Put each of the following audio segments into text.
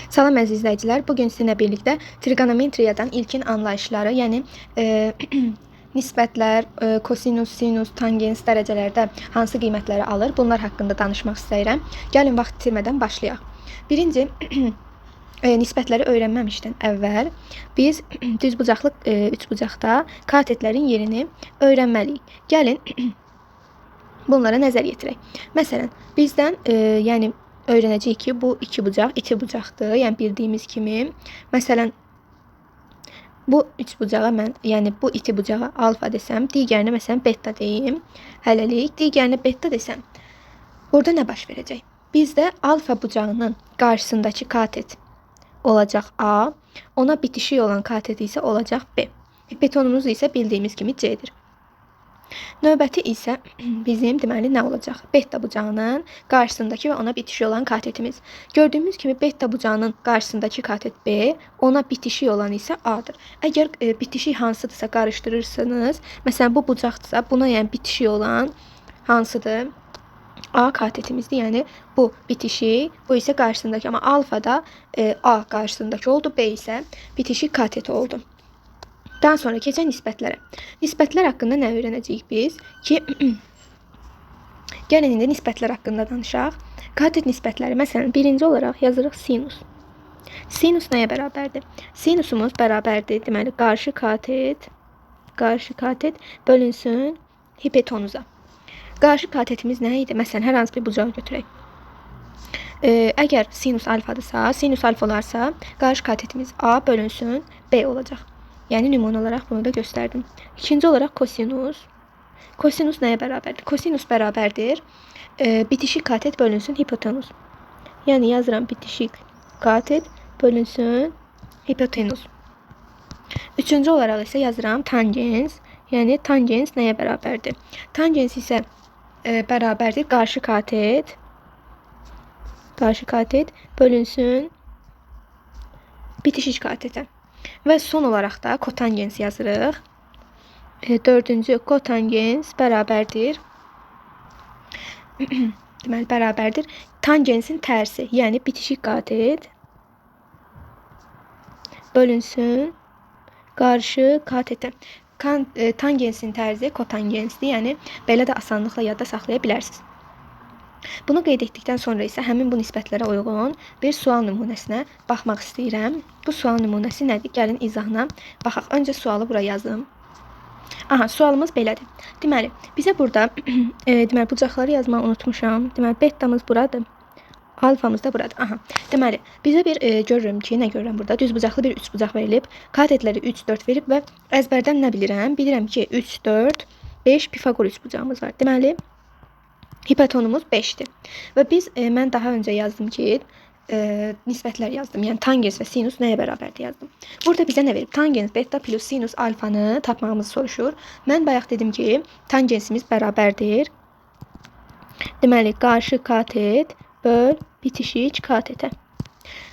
Salam əziz izləyicilər. Bu gün sizinlə birlikdə trigonometriyadan ilkin anlayışları, yəni nisbətlər, kosinus, sinus, tangens dərəcələrdə hansı qiymətləri alır, bunlar haqqında danışmaq istəyirəm. Gəlin vaxt itirmədən başlayaq. Birinci nisbətləri öyrənməmişdən əvvəl biz düzbucaqlı üçbucaqda katetlərin yerini öyrənməliyik. Gəlin bunlara nəzər yetirək. Məsələn, bizdən yəni öyrənəcəyik ki, bu iki bucaq iti bucaqdır. Yəni bildiyimiz kimi, məsələn, bu üç bucağa mən, yəni bu iti bucağa alfa desəm, digərinə məsələn beta deyim. Hələlik digərinə beta desəm, burada nə baş verəcək? Bizdə alfa bucağının qarşısındakı katet olacaq A, ona bitişik olan katet isə olacaq B. Hipotenuzumuz isə bildiyimiz kimi C-dir. Növbəti isə bizim deməli nə olacaq? Beta bucağının qarşısındakı və ona bitişik olan katetimiz. Gördüyümüz kimi beta bucağının qarşısındakı katet B, ona bitişik olan isə A-dır. Əgər bitişik hansıdırsa qarışdırırsınız, məsələn bu bucaqdırsa, buna yəni bitişik olan hansıdır? A katetimizdir. Yəni bu bitişik, bu isə qarşısındakı. Amma alfada A qarşısındakı oldu, B isə bitişik kateti oldu. Daha sonra keçək nisbətlərə. Nisbətlər haqqında nə öyrənəcəyik biz? Ki, gəlin indi nisbətlər haqqında danışaq. Katet nisbətləri, məsələn, birinci olaraq yazırıq sinus. Sinus nəyə bərabərdir? Sinusumuz bərabərdir, deməli, qarşı katet bölünsün hipotenuza. Qarşı katetimiz nə idi? Məsələn, hər hansı bir bucağı götürək. Əgər sinus alfadırsa, sinus alfa olarsa, qarşı katetimiz A bölünsün B olacaq. Yəni, nümunə olaraq bunu da göstərdim. İkinci olaraq kosinus. Kosinus nəyə bərabərdir? Kosinus bərabərdir bitişik katet bölünsün hipotenuz. Yəni, yazıram bitişik katet bölünsün hipotenuz. Üçüncü olaraq isə yazıram tangens. Yəni, tangens nəyə bərabərdir? Tangens isə bərabərdir qarşı katet bölünsün bitişik katetə. Və son olaraq da kotangens yazırıq. Dördüncü kotangens bərabərdir. Deməli, bərabərdir. Tangensin tərsi, yəni bitişik katet bölünsün qarşı katetə. Tangensin tərzi kotangensdir, yəni belə də asanlıqla yadda saxlaya bilərsiniz. Bunu qeyd etdikdən sonra isə həmin bu nisbətlərə uyğun bir sual nümunəsinə baxmaq istəyirəm. Bu sual nümunəsi nədir? Gəlin izahına baxaq. Öncə sualı bura yazım. Aha, sualımız belədir. Deməli, bizə burada deməli, bucaqları yazmağı unutmuşam. Deməli, betamız buradır. Alfamız da buradır. Aha. Deməli, bizə bir görürüm ki, nə görürəm burada? Düzbucaqlı bir üçbucaq verilib. Katetləri 3, 4 verib və əzbərdən nə bilirəm? Bilirəm ki, 3, 4, 5 Pifaqor üçbucağımız var. Deməli, hipotenuzumuz 5-dir. Və biz, mən daha öncə yazdım ki, nisbətlər yazdım. Yəni, tangens və sinus nəyə bərabərdir yazdım. Burada bizə nə verib? Tangens beta plus sinus alfanı tapmağımızı soruşur. Mən bayaq dedim ki, tangensimiz bərabərdir. Deməli, qarşı katet böl bitişik katetə.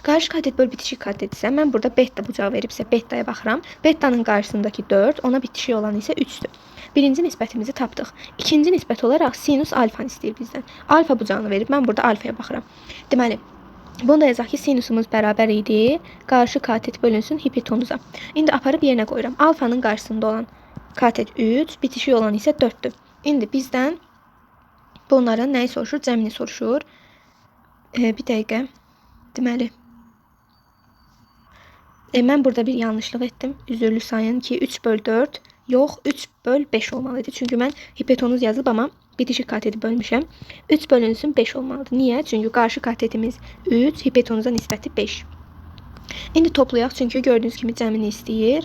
Qarşı katet böl bitişik katet isə mən burada beta bucağı veribsə betaya baxıram. Betanın qarşısındakı 4, ona bitişik olan isə 3-dür. Birinci nisbətimizi tapdıq. İkinci nisbət olaraq sinus alfanı istəyir bizdən. Alfa bucağını verib, mən burada alfaya baxıram. Deməli, bunu da yazaq ki, sinusumuz bərabər idi. Qarşı katet bölünsün hipotenuza. İndi aparıb yerinə qoyuram. Alfanın qarşısında olan katet 3, bitişik olan isə 4-dür. İndi bizdən bunların nəyi soruşur? Cəmini soruşur. Bir dəqiqə. Deməli, mən burada bir yanlışlıq etdim. Üzürlü sayın ki, 3 böl 4, yox, 3 böl 5 olmalıydı. Çünki mən hipotenuz yazılıb, amma bitişik kateti bölmüşəm. 3 bölünsün 5 olmalıdır. Niyə? Çünki qarşı katetimiz 3, hipotenuza nisbəti 5. İndi toplayaq, çünki gördüyünüz kimi cəmini istəyir.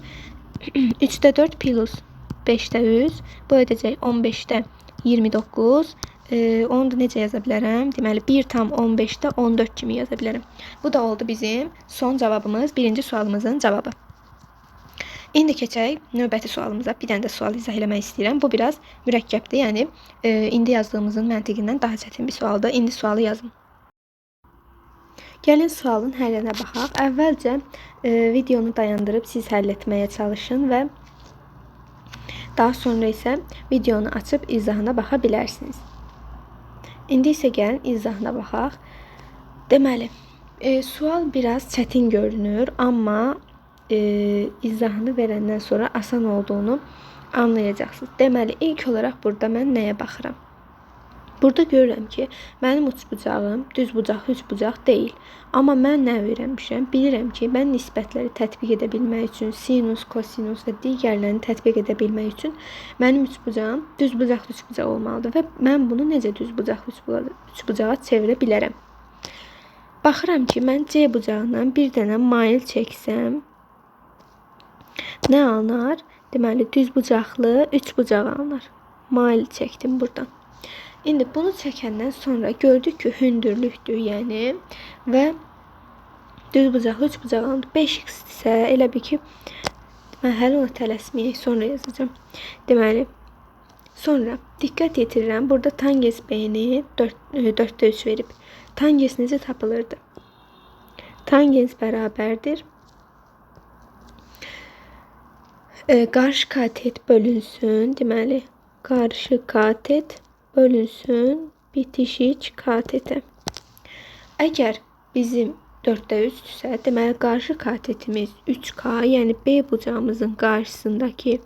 3-də 4 plus 5-də 3, bu edəcək 15-də 29. Onu da necə yaza bilərəm? Deməli, 1,15-də 14 kimi yaza bilərəm. Bu da oldu bizim son cavabımız, birinci sualımızın cavabı. İndi keçək növbəti sualımıza. Bir dənə də sual izah eləmək istəyirəm. Bu biraz mürəkkəbdir. Yəni, indi yazdığımızın məntiqindən daha çətin bir sualdır. İndi sualı yazın. Gəlin sualın həllinə baxaq. Əvvəlcə videonu dayandırıb siz həll etməyə çalışın və daha sonra isə videonu açıb izahına baxa bilərsiniz. İndi isə gəlin izahına baxaq. Deməli, Sual biraz çətin görünür, amma izahını verəndən sonra asan olduğunu anlayacaqsınız. Deməli, ilk olaraq burada mən nəyə baxıram? Burada görürəm ki, mənim uçbucağım düzbucaqlı üçbucaq deyil. Amma mən nə öyrənmişəm? Bilirəm ki, mən nisbətləri tətbiq edə bilmək üçün, sinus, kosinus və digərlərini tətbiq edə bilmək üçün mənim üçbucağım düzbucaqlı üçbucaq olmalıdır və mən bunu necə düzbucaqlı üçbucağa çevirə bilərəm? Baxıram ki, mən C bucağından bir dənə mail çəksəm, nə alınar? Deməli, düzbucaqlı üçbucaq alınar. Mail çəkdim buradan. İndi bunu çəkəndən sonra gördük ki, hündürlükdür, yəni və düzbucaqlı üçbucaq alındı. 5x isə elə bil ki, mən hələ ona tələsməyək, sonra yazacağam. Deməli, sonra diqqət yetirirəm, burada tangens B-ni 4-də 3 verib. Tangens necə tapılırdı? Tangens bərabərdir. Qarşı katet bölünsün, deməli, qarşı katet bölünsün bitişik katetə. Əgər bizim 4-də 3-dürsə, deməli, qarşı katetimiz 3K, yəni B bucağımızın qarşısındakı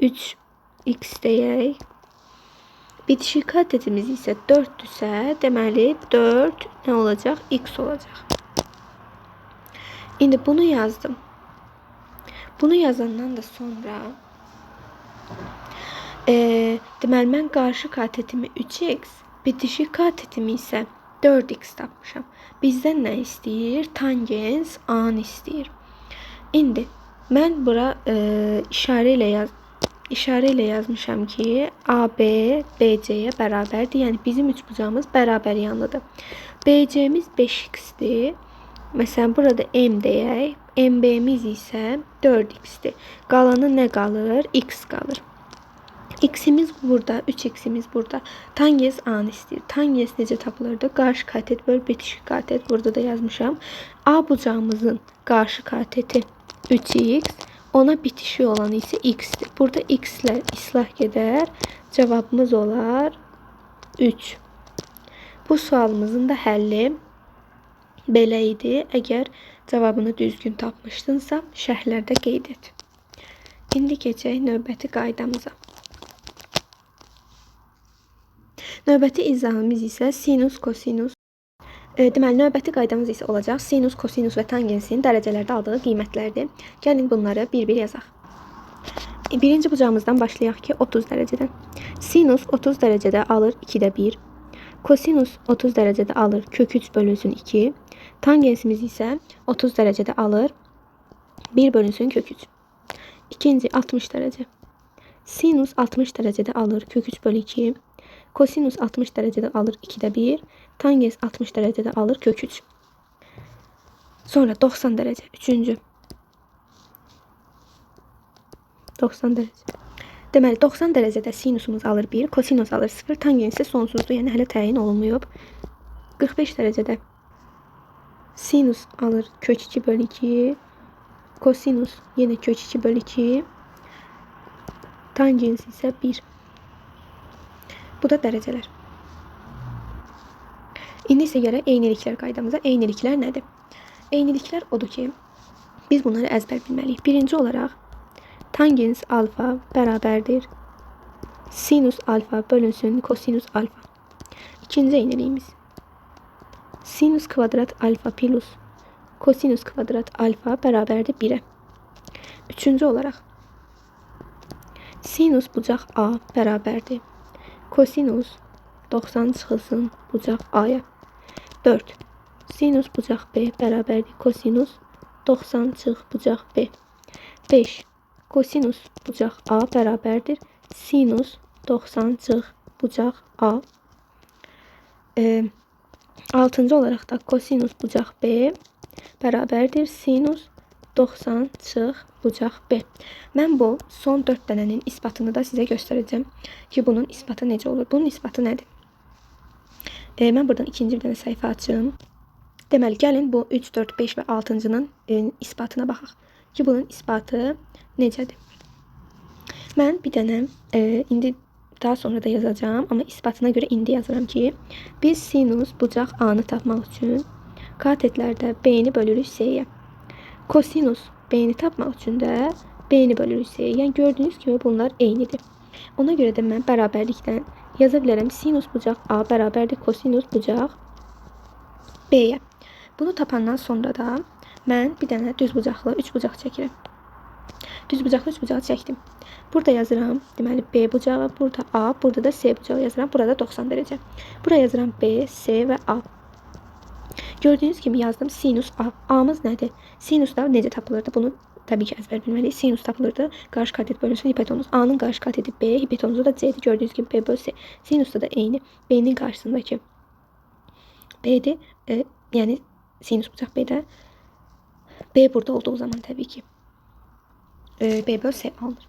3x deyək. Bitişik katetimiz isə 4-dürsə, deməli, 4 nə olacaq? X olacaq. İndi bunu yazdım. Bunu yazandan da sonra deməli, mən qarşı katetimi 3x, bitişik katetimi isə 4x tapmışam. Bizdən nə istəyir? Tangens A-nı istəyir. İndi mən bura işarə ilə yazmışam ki, AB BC-yə bərabərdir. Yəni bizim üçbucağımız bərabər yanlıdır. BC-miz 5x-dir. Məsələn, burada M deyək. MB-miz isə 4x-dir. Qalanı nə qalır? X qalır. X-imiz burada, 3x-imiz burada. Tangens A-nı istəyir. Tangens necə tapılırdı? Qarşı katet böl bitişik katet. Burada da yazmışam. A bucağımızın qarşı kateti 3x, ona bitişik olanı isə x-dir. Burada x-lər islah gedər. Cavabımız olar 3. Bu sualımızın da həlli belə idi. Əgər cavabını düzgün tapmışdınsa, şərhlərdə qeyd et. İndi keçək növbəti qaydamıza. Növbəti izahımız isə sinus, kosinus. Deməli, növbəti qaydamız isə olacaq sinus, kosinus və tangensin dərəcələrdə aldığı qiymətlərdir. Gəlin bunları bir-bir yazaq. Birinci bucağımızdan başlayaq ki, 30 dərəcədən. Sinus 30 dərəcədə alır 2-də 1. Kosinus 30 dərəcədə alır kök 3 bölünsün 2. Tangensimiz isə 30 dərəcədə alır 1 bölünsün kök 3. İkinci 60 dərəcə. Sinus 60 dərəcədə alır kök 3 bölü 2. Kosinus 60 dərəcədə alır 2-də 1. Tangens 60 dərəcədə alır kök 3. Sonra 90 dərəcə. Üçüncü. 90 dərəcə. Deməli, 90 dərəcədə sinusumuz alır 1, kosinus alır 0, tangens isə sonsuzdur, yəni hələ təyin olunmayıb. 45 dərəcədə sinus alır kök 2 bölü 2, kosinus yenə kök 2 bölü 2, tangens isə 1. Bu da dərəcələr. İndi isə gələk eyniliklər qaydamıza. Eyniliklər nədir? Eyniliklər odur ki, biz bunları əzbər bilməliyik. Birinci olaraq, tangens alfa bərabərdir sinus alfa bölünsün kosinus alfa. İkinci eyniliyimiz. Sinus kvadrat alfa plus kosinus kvadrat alfa bərabərdir 1-ə. Üçüncü olaraq, sinus bucaq A bərabərdir kosinus 90 çıxılsın bucaq A-ya. 4. Sinus bucaq B bərabərdir kosinus 90 çıx bucaq B. 5. Kosinus bucaq A bərabərdir sinus 90 çıx bucaq A. Altıncı olaraq da kosinus bucaq B bərabərdir sinus 90 çıx bucaq B. Mən bu son 4 dənənin isbatını da sizə göstərəcəm ki, bunun isbatı necə olur. Bunun isbatı nədir? Mən buradan ikinci bir dənə səhifə açım. Deməli, gəlin bu 3, 4, 5 və 6-cının isbatına baxaq ki, bunun isbatı necədir? Mən bir dənə indi daha sonra da yazacağam, amma isbatına görə indi yazıram ki, biz sinus bucaq A-nı tapmaq üçün Katetlərdə B-ni bölürük C-yə. Kosinus B-ni tapmaq üçün də B-ni bölürük C-yə. Yəni gördüyünüz kimi bunlar eynidir. Ona görə də mən bərabərlikdən yaza bilərəm. Sinus bucaq A bərabərdir kosinus bucaq B-yə. Bunu tapandan sonra da mən bir dənə düz bucaqlı üç bucaq çəkirəm. Düz bucaqlı üç bucağı çəkdim. Burada yazıram, deməli B bucağı, burada A, burada da C bucağı yazıram. Burada 90 dərəcə. Buraya yazıram B, C və A. Gördüyünüz kimi yazdım sinus A. A'mız nədir? Sinus da necə tapılırdı? Bunu təbii ki əzbər bilməliyik. Sinus tapılırdı. Qarşı katet bölünsün hipotenuz. A'nın qarşı kateti B, hipotenuzu da C'dir. Gördüyünüz kimi B böl C. Sinusda da eyni. B'nin qarşısındakı B'dir. Yəni sinus bucaq B'də. B burada olduğu zaman təbii ki B böl C alınır.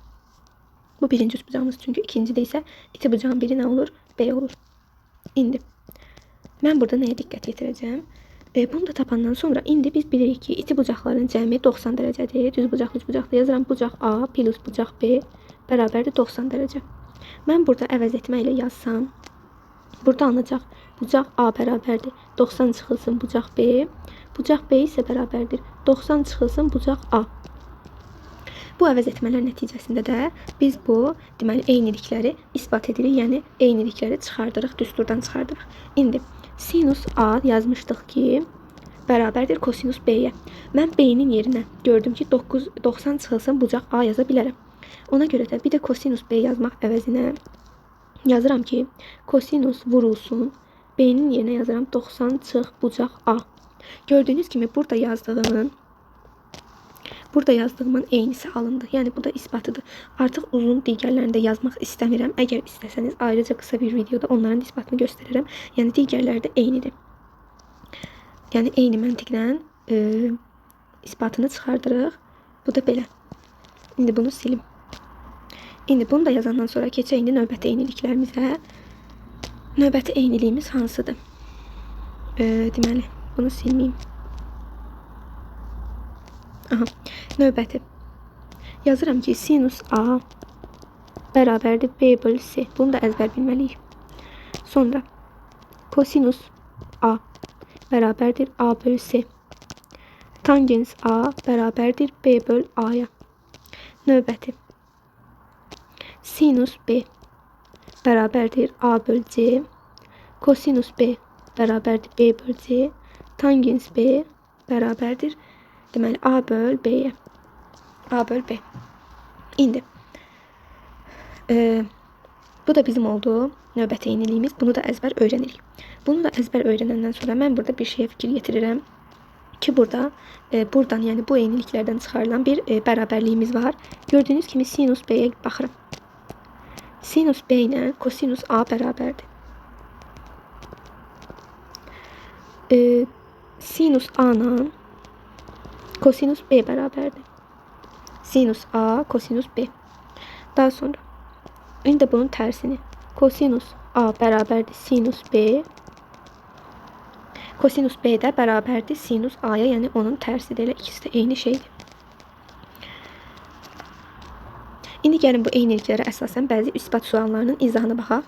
Bu birinci üç bucağımız. Çünki ikincidə isə iti bucağın biri nə olur? B olur. İndi mən burada nəyə diqqət yetirəcəm? Bunu da tapandan sonra indi biz bilirik ki, iti bucaqların cəmi 90 dərəcədir. Düz bucaqlı üç bucaqlı yazıram. Bucaq A plus bucaq B bərabərdir 90 dərəcə. Mən burada əvəz etmə ilə yazsam, burada alınacaq bucaq A bərabərdir 90 çıxılsın bucaq B. Bucaq B isə bərabərdir 90 çıxılsın bucaq A. Bu əvəz etmələr nəticəsində də biz bu deməli eynilikləri isbat edirik. Yəni eynilikləri çıxardırıq, düsturdan çıxardırıq. İndi sinus A yazmışdıq ki, bərabərdir kosinus B-yə. Mən B-nin yerinə gördüm ki, 90 çıxılsın bucaq A yaza bilərəm. Ona görə də bir də kosinus B yazmaq əvəzinə yazıram ki, kosinus vurulsun, B-nin yerinə yazıram 90 çıx bucaq A. Gördüyünüz kimi burada yazdığımın eynisi alındı. Yəni bu da isbatıdır. Artıq uzun digərlərini də yazmaq istəmirəm. Əgər istəsəniz ayrıca qısa bir videoda onların isbatını göstərərəm. Yəni digərləri də eynidir. Yəni eyni məntiqlə isbatını çıxardırıq. Bu da belə. İndi bunu silim. İndi bunu da yazandan sonra keçək indi növbəti eyniliklərimizə. Növbəti eyniliyimiz hansıdır? Deməli, bunu silməyim. Aha, növbəti. Yazıram ki, sinus A bərabərdir B bölü C. Bunu da əzbər bilməliyik. Sonra kosinus A bərabərdir A bölü C. Tangens A bərabərdir B böl A-ya. Növbəti. Sinus B bərabərdir A böl C. Kosinus B bərabərdir B böl C. Tangens B bərabərdir deməli A böl B-yə. A böl B. İndi bu da bizim oldu növbəti eyniliyimiz. Bunu da əzbər öyrənirik. Bunu da əzbər öyrənəndən sonra mən burada bir şeyə fikir yetirirəm ki, burada buradan, yəni bu eyniliklərdən çıxarılan bir bərabərliyimiz var. Gördüyünüz kimi sinus B-yə baxıram. Sinus B ilə kosinus A bərabərdir. Sinus A ilə kosinus B bərabərdir. Sinus A, kosinus B. Daha sonra indi bunun tərsini. Kosinus A bərabərdir sinus B. Kosinus B də bərabərdir sinus A-ya, yəni onun tərsidir. Elə ikisi də eyni şeydir. İndi gəlin bu eyniliklərə əsasən bəzi isbat suallarının izahına baxaq.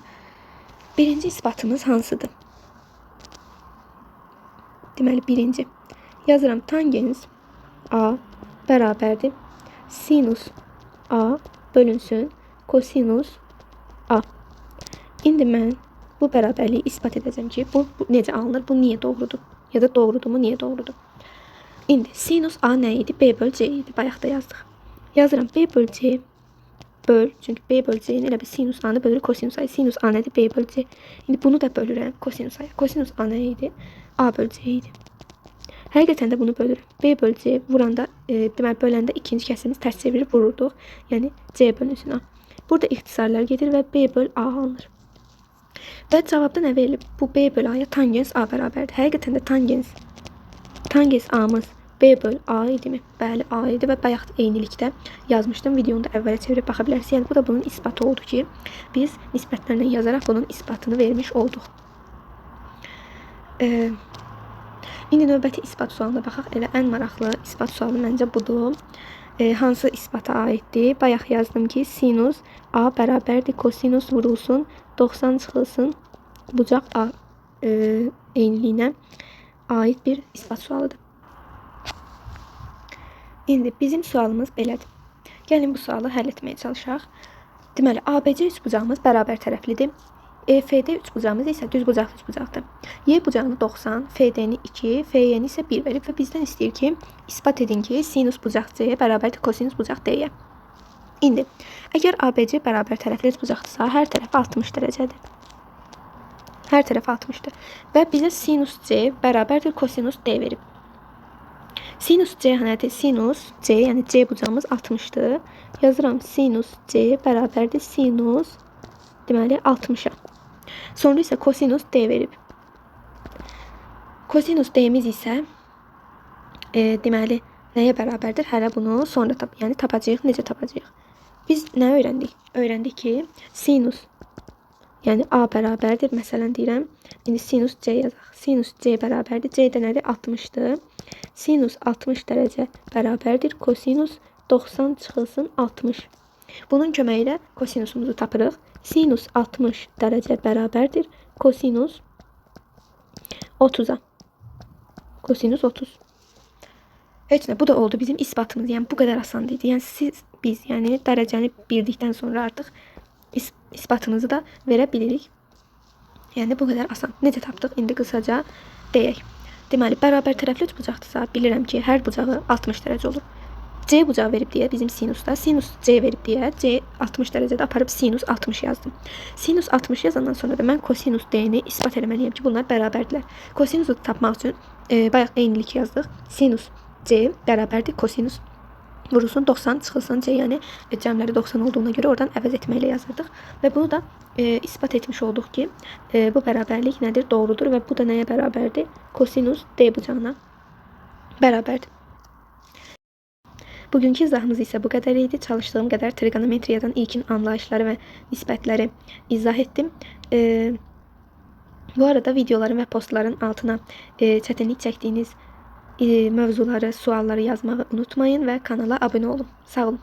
Birinci isbatımız hansıdır? Deməli, birinci. Yazıram tangens A bərabərdir sinus A bölünsün kosinus A. İndi mən bu bərabərliyi isbat edəcəm ki, bu necə alınır, bu niyə doğrudur? Ya da doğrudurmu, niyə doğrudur? İndi sinus A nə idi? B böl C idi. Bayaq da yazdıq. Yazıram B böl C böl. Çünki B böl C-ni elə bir sinus A-nı bölürük kosinus A. Sinus A nədir? B böl C. İndi bunu da bölürəm kosinus A-ya. Kosinus A nə idi? A böl C idi. Həqiqətən də bunu bölürəm. B böl C vuranda, deməli böləndə ikinci kəsimiz tərs çevirib vururduq. Yəni C bölünsün A. Burada ixtisarlar gedir və B böl A alınır. Və cavabda nə verilib? Bu B böl A-ya tangens A bərabərdir. Həqiqətən də tangens A-mız B böl A idimi? Bəli, A idi və bayaq eynilikdə yazmışdım. Videonu da əvvələ çevirib baxa bilərsiniz. Yəni bu da bunun isbatı oldu ki, biz nisbətlərlə yazaraq bunun isbatını vermiş olduq. İndi növbəti isbat sualına baxaq. Elə ən maraqlı isbat sualı məncə budur. Hansı isbata aiddir? Bayaq yazdım ki, sinus A bərabərdir kosinus vurulsun 90 çıxılsın bucaq A eyniliyinə. aid bir isbat sualıdır. İndi bizim sualımız belədir. Gəlin bu sualı həll etməyə çalışaq. Deməli, ABC üçbucağımız bərabər tərəflidir. EFD üçbucağımız isə düzbucaqlı üçbucaqdır. Y bucağını 90, FD-ni 2, FY-ni isə 1 verib və bizdən istəyir ki, isbat edin ki, sinus bucaq C bərabərdir kosinus bucaq D-yə. İndi, əgər ABC bərabər tərəfli üçbucaqdırsa, hər tərəfi 60 dərəcədir. Hər tərəfi 60-dır. Və bizə sinus C bərabərdir kosinus D verib. Sinus C nədir? Sinus C, yəni C bucağımız 60-dır. Yazıram sinus C bərabərdir sinus deməli 60-a. Sonra isə kosinus D verib. Kosinus D-miz isə deməli nəyə bərabərdir? Hələ bunu sonra yəni tapacağıq. Necə tapacağıq? Biz nə öyrəndik? Öyrəndik ki, sinus, yəni A bərabərdir. Məsələn deyirəm, indi sinus C yazaq. Sinus C bərabərdir. C də nədir? 60-dır. Sinus 60 dərəcə bərabərdir. Kosinus 90 çıxılsın 60. Bunun köməyi ilə kosinusumuzu tapırıq. Sinus 60 dərəcə bərabərdir. Kosinus 30-a. Kosinus 30. Heç nə, bu da oldu bizim isbatımız. Yəni bu qədər asan idi. Yəni biz, yəni dərəcəni bildikdən sonra artıq isbatımızı da verə bilirik. Yəni bu qədər asan. Necə tapdıq? İndi qısaca deyək. Deməli, bərabər tərəfli üçbucaqdırsa, bilirəm ki, hər bucağı 60 dərəcə olur. C bucağı verib deyə bizim sinusda, sinus C verib deyə C 60 dərəcədə aparıb sinus 60 yazdım. Sinus 60 yazandan sonra da mən kosinus D-ni isbat eləməliyəm ki, bunlar bərabərdirlər. Kosinusu tapmaq üçün bayaq eynilik yazdıq. Sinus C bərabərdir kosinus vurulsun 90 çıxılsın C, yəni cəmləri 90 olduğuna görə oradan əvəz etməklə yazırdıq. Və bunu da isbat etmiş olduq ki, bu bərabərlik nədir? Doğrudur və bu da nəyə bərabərdir? Kosinus D bucağına bərabərdir. Bugünkü izahımız isə bu qədər idi. Çalışdığım qədər trigonometriyadan ilkin anlayışları və nisbətləri izah etdim. Bu arada videoların və postların altına çətinlik çəkdiyiniz mövzuları, sualları yazmağı unutmayın və kanala abunə olun. Sağ olun.